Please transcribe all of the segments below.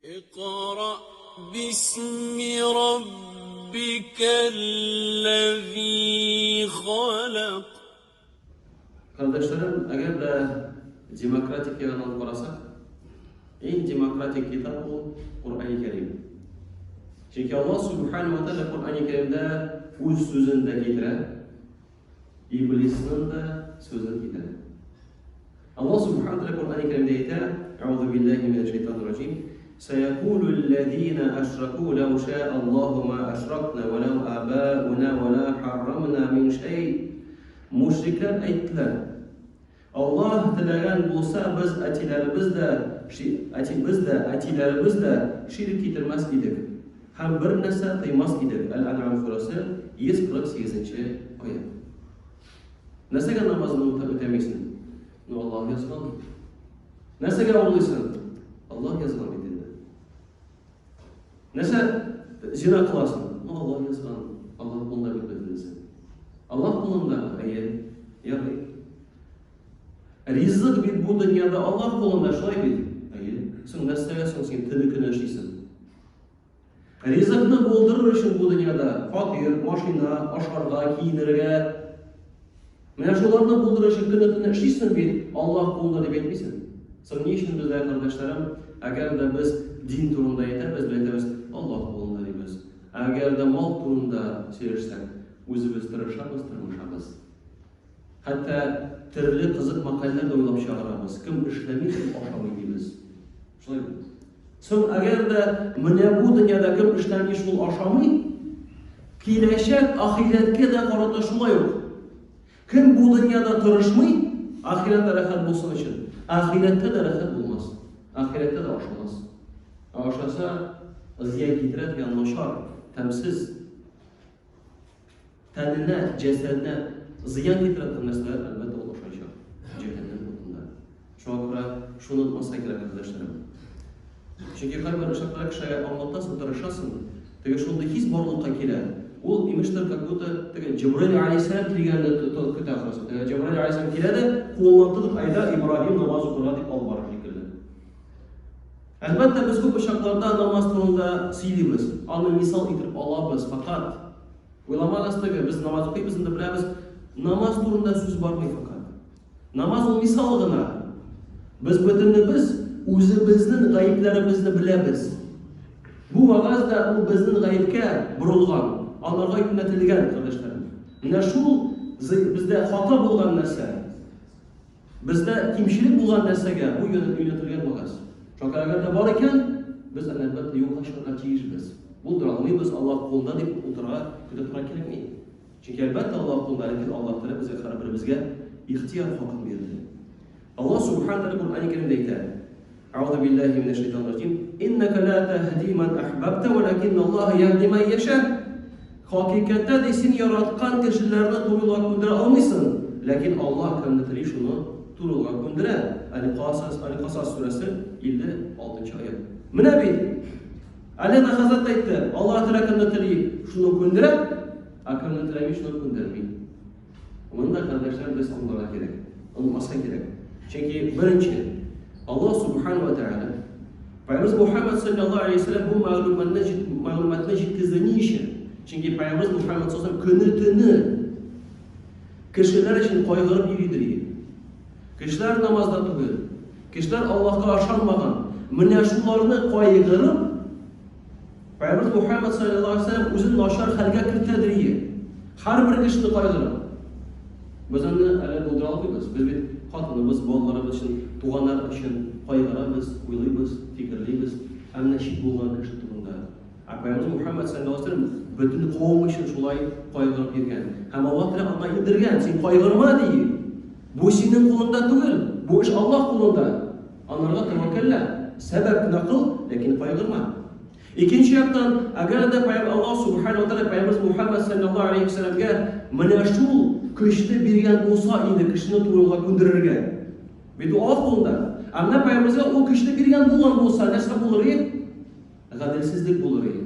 اقرأ باسم ربك الذي خلق. Кардәшләрем, әгәр дә демократик ягыннан карасак, иң демократик китап ул Коръәни Кәрим. Чөнки Аллаһ Субхану ва Тааля Коръәни Кәримдә үз сүзен дә китерә, Иблисның да сүзен китерә. Аллаһ Субхану ва Тааля Коръәни Кәримдә әйтә: "Әгъузу биллаһи минәш шайтанир раҗим. Саякулу аллазина ашраку лау шаа Аллаһу ма ашракна ва лау абауна ва ла харрамна мин шәй". Мушрикләр әйттеләр: Аллаһ теләгән булса, без әтиләребез дә, әти без дә, әтиләребез дә ширк китермәс идек һәм бер нәрсә тыймас идек. Әл-Ән'ам сүрәсе, 148 нче аять. Нәрсәгә намазны үтәмисең? Ну, Аллаһ язган. Нәрсәгә урлыйсың? Аллаһ язган бит инде. Нәрсә зина кыласың? Ну, Аллаһ язган. Аллаһ кулында бит бөтенесе. Аллаһ кулында, әйе. Ярый. Ризык бит бу дөньяда Аллаһ кулында, шулай бит? Әйе. Соң нәрсәгә соң син төне көне эшлисең? Ризыкны булдырыр өчен бу дөньяда фатир, машина, ашарга, киенергә. Менә шуларны булдырыр өчен көне төне эшлисең бит, Аллаһ кулында дип әйтмисең. Соң ни өчен бездә, кардәшләрем, әгәр дә без дин турында әйтәбез, без әйтәбез, Аллаһ кулында дибез. Әгәр дә мал турында сөйләшсәк, үзебез тырышабыз, тырмышабыз. Хәтта төрле кызык мәкальләр дә уйлап чыгарабыз. Кем эшләми, шул ашамый дибез. Шулай бит. Соң әгәр дә менә бу дөньяда кем эшләми, шул ашамый, киләчәк ахирәткә дә карата шулай ук. Кем бу дөньяда тырышмый, ахирәттә рәхәт булсын өчен, ахирәттә дә рәхәт булмас. Ахирәттә дә ашамас. Ә ашаса, зыян китерә дигән начар, тәмсез Тәненә, җәсәденә зыян китерә торган нәрсәләр, әлбәттә, ул ашаячак. Җәһәннәм утында. Шуңа күрә шуны онытмаска кирәк, кардәшләрем. Чөнки кайбер очракларда кешегә аңлатасың, тырышасың, теге шундый хис барлыкка килә. Ул, имештер, как будто теге Җәбраил алейһиссәлам килгәнне көтә ахрысы. Теге Җәбраил алейһиссәлам килә дә, кулыннан тотып, әйдә, Ибраһим намаз укырга дип алып бара шикелле. Әлбәттә, без күп очракларда намаз турында сөйлибез, аны мисал итеп алабыз, фәкать Уйламагыз теге, без намаз укыйбыз инде беләбез, намаз турында сүз бармый фәкать. Намаз ул мисал гына. Без бөтенебез үзебезнең гаепләребезне беләбез. Бу вагаз да ул безнең гаепкә борылган, аларга юнәтелгән, кардәшләрем. Менә шул бездә хата булган нәрсә. Бездә кимчелек булган нәрсәгә бу юнәтелгән вәгазь. Шуңа күрә әгәр дә бар икән, без аны әлбәттә юкка чыгарырга тиешбез. Булдыра алмыйбыз, Аллаһ кулында дип утырырга, көтеп торырга кирәкми. Чөнки әлбәттә Аллаһ кулында, ләкин Аллаһ Тәгалә безгә һәрберебезгә ихтияр хакын бирде. Аллаһ Субхану Тәгалә Коръәни Кәримдә әйтә: Әгъузу биллаһи минәш шайтанир раҗим. Иннәкә ла тәһди ман әхбәбтә, вәләкинна Аллаһ яһди ман яшә. Хакыйкатьтә ди, син яраткан кешеләрне туры юлга күндерә алмыйсың, ләкин Аллаһ кемне тели, шуны туры юлга күндерә. Әл-Касас, Әл-Касас сүрәсе 56 нчы аять. Менә бит. Әле дә хәзрәт әйтте, Аллаһ Тәгалә кемне тели, шуны күндерә, ә кемне теләми, шуны күндерми. Моны да, кардәшләр, без аңларга кирәк. Онытмаска кирәк. Чөнки беренче, Аллаһ Субхану ва Тәгалә Пәйгамбер Мухаммад саллаллаһу алейһи ва сәлләм бу мәгълүматны мәгълүматны җиткезде ни өчен? Чөнки Пәйгамбер Мухаммад саллаллаһу көне төне кешеләр өчен кайгырып йөридер иде. Кешеләр намазда түгел. Кешеләр Аллаһка ышанмаган. Менә шуларны кайгырып Пәйгамбер Мухаммад саллаллаһу алейһи ва сәлләм үзен начар хәлгә кертәдер ие. Һәрбер кешене кайгырып. Без аны әле булдыра алмыйбыз. Без бит хатыныбыз, балаларыбыз өчен, туганнар өчен кайгырабыз, уйлыйбыз, фикерлибез. Ә менә чит булган кеше турында. Ә Пәйгамбер Мухаммад саллаллаһу алейһи ва сәлләм бөтен кавым өчен шулай кайгырып йөргән. Һәм Аллаһ Тәгалә аңа индергән, син кайгырма ди. Бу синең кулыңда түгел, бу эш Аллаһ кулында. Анарга тәвәккәллә, сәбәп кенә кыл, ләкин кайгырма. Икенче яктан, әгәр дә Пәйгамбер Аллаһ субхана ва тааля Пәйгамбер Мухаммад саллаллаһу алейхи ва сәлләмгә менә шул көчне биргән булса иде кешене туры юлга күндерергә. Бит ул Аллаһ кулында. Ә менә Пәйгамберебезгә ул көчне биргән булган булса, нәрсә булыр иде? Гаделсезлек булыр иде.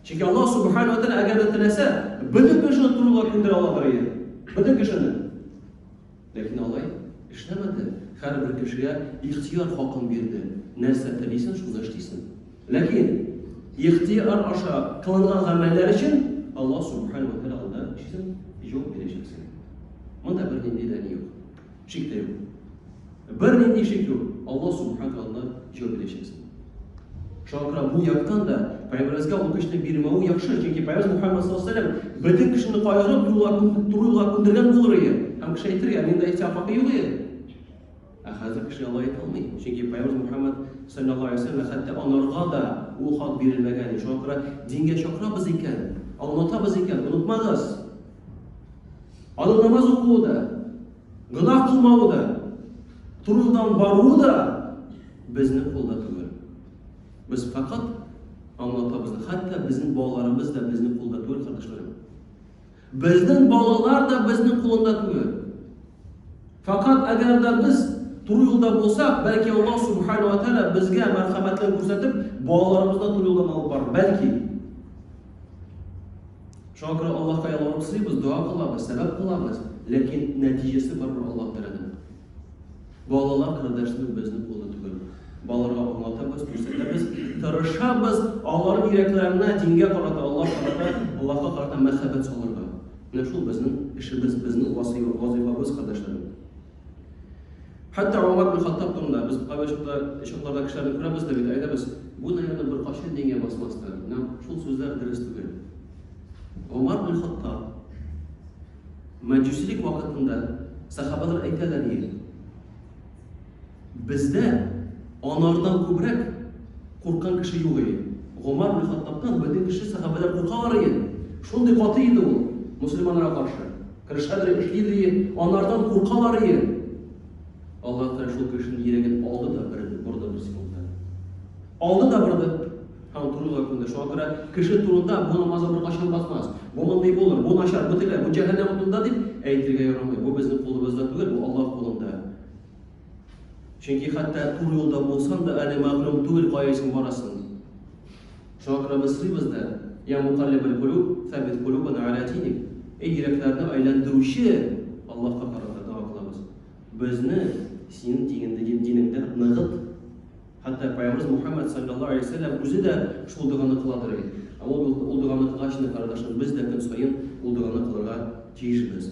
Чөнки Аллаһ субхана ва тааля әгәр дә теләсә, бөтен кешене туры юлга күндерә аладыр иде. Бөтен кешене. Ләкин алай эшләмәде. Һәрбер кешегә ихтыяр хакын бирде. Нәрсә телисең, шуны эшлисең. Ләкин ихтияр аша кылынган гамәлләр өчен Аллаһ субхану ва тааля алдында эшлисең, җавап бирәчәксең. Монда бернинди дә ни юк. Шик тә юк. Бернинди шик юк. Аллаһ субхану ва тааля җавап бирәчәксең. Шуңа күрә бу яктан да Пәйгамбәребезгә ул көчне бирмәве яхшы, чөнки Пәйгамбәребез Мухаммад саллаллаһу алейһи ва сәлләм бөтен кешене кайгырып, юлга туры юлга күндергән булыр иде. Һәм кеше әйтергә, миндә ихтияр хакы юк иде. Ә хәзер кеше алай әйтә алмый. Чөнки Пәйгамбәребез Мухаммад саллаллаһу алейһи ва сәлләм хәтта анарга да ул хак бирелмәгән иде. Шуңа күрә дингә чакырабыз икән, аңлатабыз икән, онытмагыз. Аның намаз укуы да, гөнаһ кылмавы да, туры юлдан баруы да безнең кулда түгел. Без фәкать аңлатабыз. Хәтта безнең балаларыбыз да безнең кулда түгел, кардәшләрем. Безнең балалар да безнең кулында түгел. Фәкать әгәр дә без туры юлда булсак, бәлки Аллаһ субхану ва тааля безгә мәрхәмәтләрен күрсәтеп, балаларыбызны туры юлдан алып барыр. Бәлки. Шуңа күрә Аллаһка ялварып сорыйбыз, дога кылабыз, сәбәп кылабыз, ләкин нәтиҗәсе барыбер Аллаһ Тәгаләдән. Балалар кардәшлек безнең кулда түгел. Балаларга аңлатабыз, күрсәтәбез, тырышабыз аларның йөрәкләренә дингә карата, Аллаһ карата, Аллаһка карата мәхәббәт салырга. Менә шул безнең эшебез, безнең вазыйфабыз, кардәшләрем. Хәтта Умар бин Хаттаб турында без кайбер чакта чакларда кешеләрне күрәбез дә бит, әйтәбез, бу, наверное, беркайчан дингә басмастыр. Менә шул сүзләр дөрес түгел. Умар бин Хаттаб мәҗүсилек вакытында сахабалар әйтәләр иде. Бездә анардан күбрәк курккан кеше юк иде. Гомар бин Хаттабтан бөтен кеше сахабалар куркалар иде. Шундый каты иде ул мусульманнарга каршы. Керешәдер, эшлидер ие, анардан куркалар ие. Аллаһ Тәгалә шул кешенең йөрәген алды да бирде, борды бер секундта. Алды да борды. Һәм туры юлга күнде. Шуңа күрә кеше турында бу намазы беркайчан басмас. Бу мондый булыр, бу начар, бу тегеләй, бу җәһәннәм утында дип әйтергә ярамый. Бу безнең кулыбызда түгел, бу Аллаһ кулында. Чөнки хәтта туры юлда булсаң да әле мәгълүм түгел кая син барасың. Шуңа күрә без сорыйбыз да, Я мукаллибәл кулуб, сәббит кулубана аля диник. Эй йөрәкләрне әйләндерүче Аллаһка карата дога кылабыз. Безне синең динеңдә, динеңдә ныгыт. Хәтта Пәйгамбәребез Мухаммад саллаллаһу алейһи ва сәлләм үзе дә шул доганы кыладыр иде. Ә ул, ул доганы кылгач инде, кардәшләрем, без дә көн саен ул доганы кылырга тиешбез.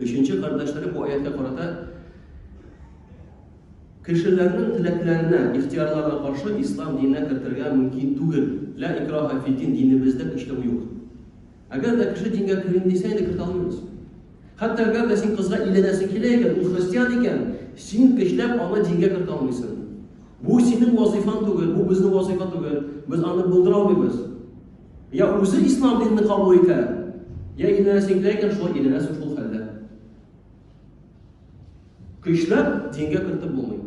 Өченче кардәшләре бу аятькә карата Кешеләрнең теләкләренә, ихтыярларына каршы ислам диненә кертергә мөмкин түгел. Лә икраһа фид-дин, динебездә көчләү юк. Әгәр дә кеше дингә керим дисә, инде кертә алмыйбыз. Хәтта әгәр дә син кызга өйләнәсең килә икән, ул христиан икән, син көчләп аны дингә кертә алмыйсың. Бу синең вазыйфаң түгел, бу безнең вазыйфа түгел. Без аны булдыра алмыйбыз. Я үзе ислам динен кабул итә, я өйләнәсең килә икән, шулай өйләнәсең шул хәлдә. Көчләп дингә кертеп булмый.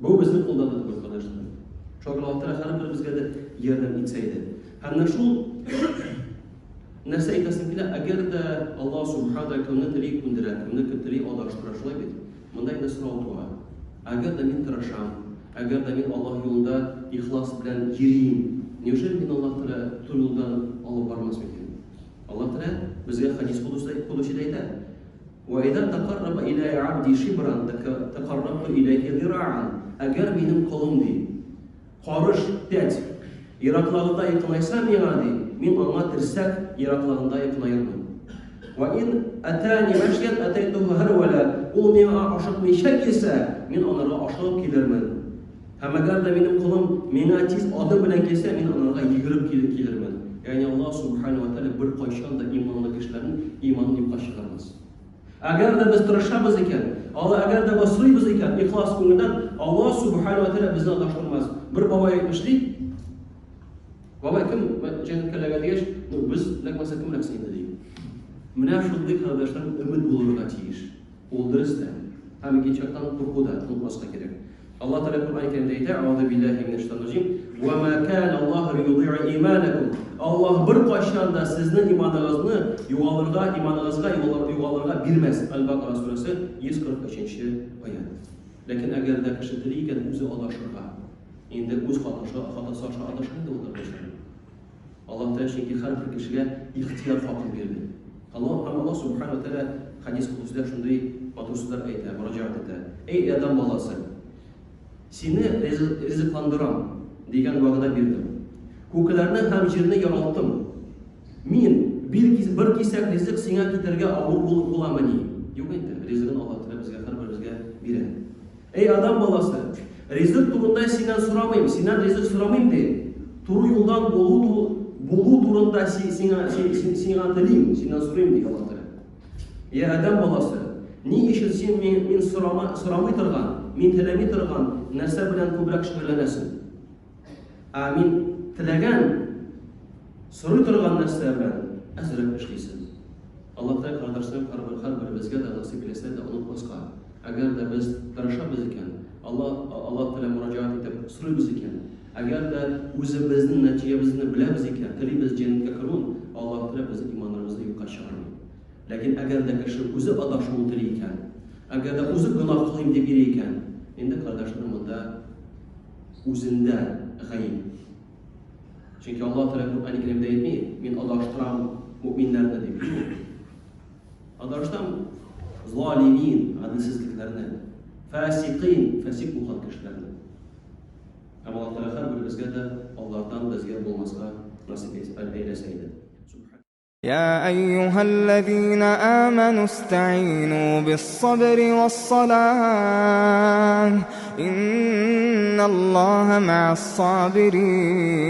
Бу безнең кулда да түгел, кардәшләр. Шуңа күрә Аллаһ Тәгалә һәрберебезгә дә ярдәм итсә иде. Һәм менә шул нәрсә әйтәсем килә, әгәр дә Аллаһ Субхану тәгалә кемне тели күндерә, кемне тели адаштыра, шулай бит? Монда инде сорау туа. Әгәр дә мин тырышам, әгәр дә мин Аллаһ юлында ихлас белән йөрим, неужели мин Аллаһ Тәгалә туры юлдан алып бармас микән? Аллаһ Тәгалә безгә хадис кудусида әйтә, Вә иза тәкарраба иләйә абди шибран тәкаррабту иләйһи зираан. Әгәр минем колым, ди, карыш, пять, ераклыгында якынайса миңа, ди, мин аңа терсәк ераклыгында якынаермын. Вә ин атани мәшьян атайтуху һәрвәлә. Ул миңа ашыкмыйча килсә, мин анарга ашыгып килермен. Һәм әгәр дә минем колым миңа тиз адым белән килсә, мин анарга йөгереп килермен. Ягъни Аллаһ субхана ва тәгалә беркайчан да иманлы кешеләрнең иманын юкка чыгармас. Әгәр дә без тырышабыз икән, Алла әгәр дә без сорыйбыз икән, ихлас күңелдән, Аллаһ субхана ва тәгалә безне адаштырмас. Бер бабай әйтмешли, бабай кем җәннәткә эләгә дигәч, ну без эләкмәсә кем эләксен инде ди. Менә шундый кардәшләр өмет булырга тиеш. Ул дөрес тә. Һәм икенче яктан курку да онытмаска кирәк. Аллаһ Тәгалә Коръән Кәримдә әйтә, Әгъузу биллаһи минәш шайтанир раҗим, "Ва ма кана Аллаһу лиюди'a иманакум". Аллаһ беркайчан да сезнең иманыгызны югалырга, иманыгызга югалырга бирмәс. Аль-Бакара сүрәсе 143 аять. Ләкин әгәр дә кеше тели икән үзе адашырга, инде үз хатасы, хатасы аша адаша инде ул беркайчан. Аллаһ Тәгалә чөнки һәрбер кешегә ихтыяр хакын бирде. Аллаһ һәм Аллаһ Субхану ва Тәгалә хадис кудсидә шундый матур сүзләр әйтә, мөрәҗәгать итә. Эй, Адәм баласы! Сине ризыкландырам, дигән вәгъдә бирдем. Күкләрне һәм җирне яралттым. Мин, бер кисәк ризык сиңа китерергә авыр буламыни? Юк инде, ризыгын Аллаһ Тәгалә безгә һәрберебезгә бирә. Эй, Адам баласы, ризык турында синнән сорамыйм, синнән ризык сорамыйм, ди. Туры юлдан булу, булу турында сиңа, сиңа телим, синнән сорыйм, ди Аллаһ Тәгалә. Я Адәм баласы, ни өчен син мин, мин сорама, сорамый торган, мин теләми торган нәрсә белән күбрәк шөгыльләнәсең? Ә мин теләгән, сорый торган нәрсә белән әзрәк эшлисең. Аллаһ Тәгалә кардәшләрем һәрбер һәрберебезгә дә насыйп иләсә дә онытмаска. Әгәр дә без тырышабыз икән, Аллаһ Аллаһ Тәгалә мөрәҗәгать итеп сорыйбыз икән, әгәр дә үзебезнең нәтиҗәбезне беләбез икән, телибез җәннәткә керүен, Аллаһ Тәгалә безнең иманнарыбызны юкка чыгармый. Ләкин әгәр дә кеше үзе адашуын тели икән, әгәр дә үзе гөнаһ кылыйм дип йөри икән, инде кардәшләрем монда үзендә гаеп. Чөнки Аллаһ Тәгалә Коръән Кәримдә әйтми, мин адаштырам мөэминнәрне дип. Юк. Адаштам залимин, гаделсезлекләрне, фасикин, фасик булган кешеләрне. Һәм Аллаһ Тәгалә һәрберебезгә дә алардан безгә булмаска насыйп әйләсә иде. يا أيها الذين آمنوا استعينوا بالصبر والصلاة إن الله مع الصابرين.